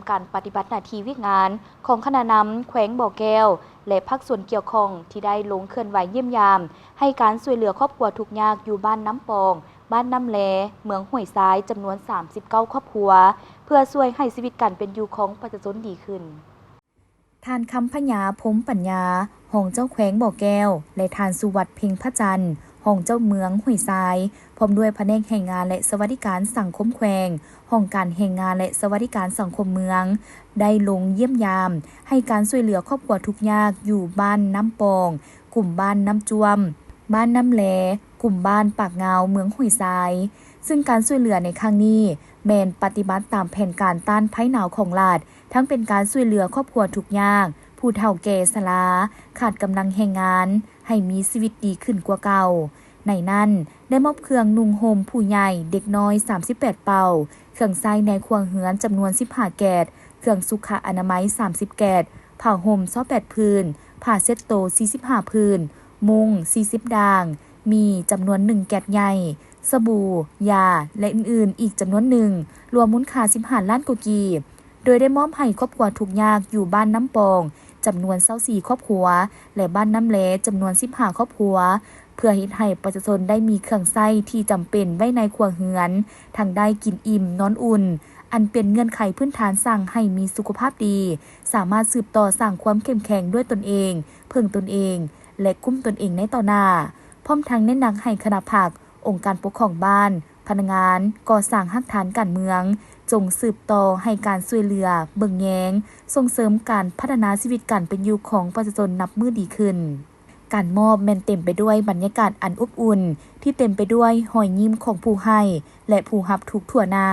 ການປະຕິບັດໜ້າທີ່ວຽກງານຂອງຄະນະນຳແຂວງບໍ່ແກ້ວ ແລະ ພາກສ່ວນກ່ຽວຂ້ອງທີ່ໄດ້ລົງເຄື່ອນໄຫວຢ້ຽມຢາມ ໃຫ້ການຊ່ວຍເຫຼືອຄອບຄົວທຸກຍາກຢູ່ບ້ານນ້ຳປອງ, ບ້ານນ້ຳແລ, ເມືອງຫ້ວຍຊາຍ ຈຳນວນສາມສິບເກົ້າຄອບຄົວ ເພື່ອຊ່ວຍໃຫ້ຊີວິດການເປັນຢູ່ຂອງປະຊາຊົນດີຂຶ້ນ. ທ່ານ ຄຳພະຍາ ພົມປັນຍາ ຮອງເຈົ້າແຂວງບໍ່ແກ້ວ ແລະ ທ່ານ ສຸວັດ ເພັງພະຈັນ ຮອງເຈົ້າເມືອງຫ້ວຍຊາຍ ພ້ອມດ້ວຍພະແນກແຮງງານ ແລະ ສະຫວັດດີການສັງຄົມແຂວງ, ຫ້ອງການແຮງງານ ແລະ ສະຫວັດດີການສັງຄົມເມືອງ ໄດ້ລົງຢ້ຽມຢາມ ໃຫ້ການຊ່ວຍເຫຼືອຄອບຄົວທຸກຍາກຢູ່ບ້ານນ້ຳປອງ, ກຸ່ມບ້ານນ້ຳຈວມ, ບ້ານນ້ຳແລ, ກຸ່ມບ້ານປາກງາວ ເມືອງຫ້ວຍຊາຍ. ຊຶ່ງການຊ່ວຍເຫຼືອໃນຄັ້ງນີ້ ແມ່ນປະຕິບັດຕາມແຜນການຕ້ານໄພໜາວຂອງລັດ, ທັງເປັນການຊ່ວຍເຫຼືອຄອບຄົວທຸກຍາກ, ຜູ້ເຖົ້າແກ່ຊະລາ, ຂາດກຳລັງແຮງງານ, ໃຫ້ມີຊີວິດດີຂຶ້ນກວ່າເກົ່າ. ໃນນັ້ນ ໄດ້ມອບເຄື່ອງນຸ່ງຫົ່ມຜູ້ໃຫຍ່, ເດັກນ້ອຍ ສາມສິບແປດເປົາ, ເຄື່ອງໃຊ້ໃນຄົວເຮືອນຈຳນວນ ສິບຫ້າແກັດ, ເຄື່ອງສຸຂະອະນາໄມ ສາມສິບແກັດ, ຜ້າຫົ່ມ ຊາວແປດຜືນ, ຜ້າເຊັດໂຕ ສີ່ສິບຫ້າຜືນ, ມຸ້ງ ສີ່ສິບດ້າງ, ໝີ່ ຈຳນວນ ໜຶ່ງແກັດໃຫຍ່, ສະບູ, ຢາ ແລະ ອື່ນໆ ອີກຈຳນວນໜຶ່ງ, ລວມມູນຄ່າ ສິບຫ້າລ້ານກວ່າກີບ. ໂດຍໄດ້ມອບໃຫ້ຄອບຄົວທຸກຍາກຢູ່ບ້ານນ້ຳປອງ ຈຳນວນ ຊາວສີ່ຄອບຄົວ ແລະ ບ້ານນ້ຳແລ ຈຳນວນ ສິບຫ້າຄອບຄົວ ເພື່ອເຮັດໃຫ້ປະຊາຊົນໄດ້ມີເຄື່ອງໃຊ້ທີ່ຈຳເປັນໄວ້ໃນຄົວເຮືອນ, ທັງໄດ້ກິນອີ່ມນອນອຸ່ນ, ອັນເປັນເງື່ອນໄຂພື້ນຖານສ້າງໃຫ້ມີສຸຂະພາບດີ, ສາມາດສືບຕໍ່ສ້າງຄວາມເຂັ້ມແຂງດ້ວຍຕົນເອງ, ເພິ່ງຕົນເອງ ແລະ ກຸ້ມຕົນເອງໃນຕໍ່ໜ້າ. ພ້ອມທັງເນັ້ນໜັກໃຫ້ຄະນະພັກ, ອົງການປົກຄອງບ້ານ, ພະນັກງານກໍ່ສ້າງຮາກຖານການເມືອງ ຈົ່ງສືບຕໍ່ໃຫ້ການຊ່ວຍເຫຼືອ, ເບິ່ງແຍງ, ສົ່ງເສີມການພັດທະນາຊີວິດການເປັນຢູ່ຂອງປະຊາຊົນນັບມື້ດີຂຶ້ນ. ການມອບແມ່ນເຕັມໄປດ້ວຍບັນຍາກາດອັນອົບອຸ່ນ ທີ່ເຕັມໄປດ້ວຍຮອຍຍິ້ມຂອງຜູ້ໃຫ້ ແລະ ຜູ້ຮັບທຸກທົ່ວໜ້າ.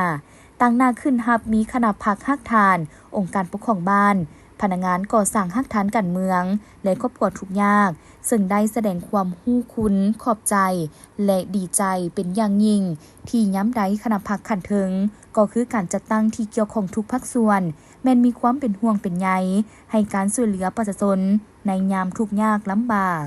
ຕາງໜ້າຂຶ້ນຮັບມີຄະນະພັກຮາກຖານ, ອົງການປົກຄອງບ້ານ, ພະນັກງານກໍ່ສ້າງຮາກຖານການເມືອງ ແລະ ຄອບຄົວທຸກຍາກ, ເຊິ່ງໄດ້ສະແດງຄວາມຮູ້ຄຸນຂອບໃຈ ແລະ ດີໃຈເປັນຢ່າງຍິ່ງ ທີ່ຍາມໃດຄະນະພັກຂັ້ນເທິງ ກໍຄືການຈັດຕັ້ງທີ່ກ່ຽວຂ້ອງທຸກພາກສ່ວນ ແມ່ນມີຄວາມເປັນຫ່ວງເປັນໃຍໃຫ້ການຊ່ວຍເຫຼືອປະຊາຊົນໃນຍາມທຸກຍາກລຳບາກ.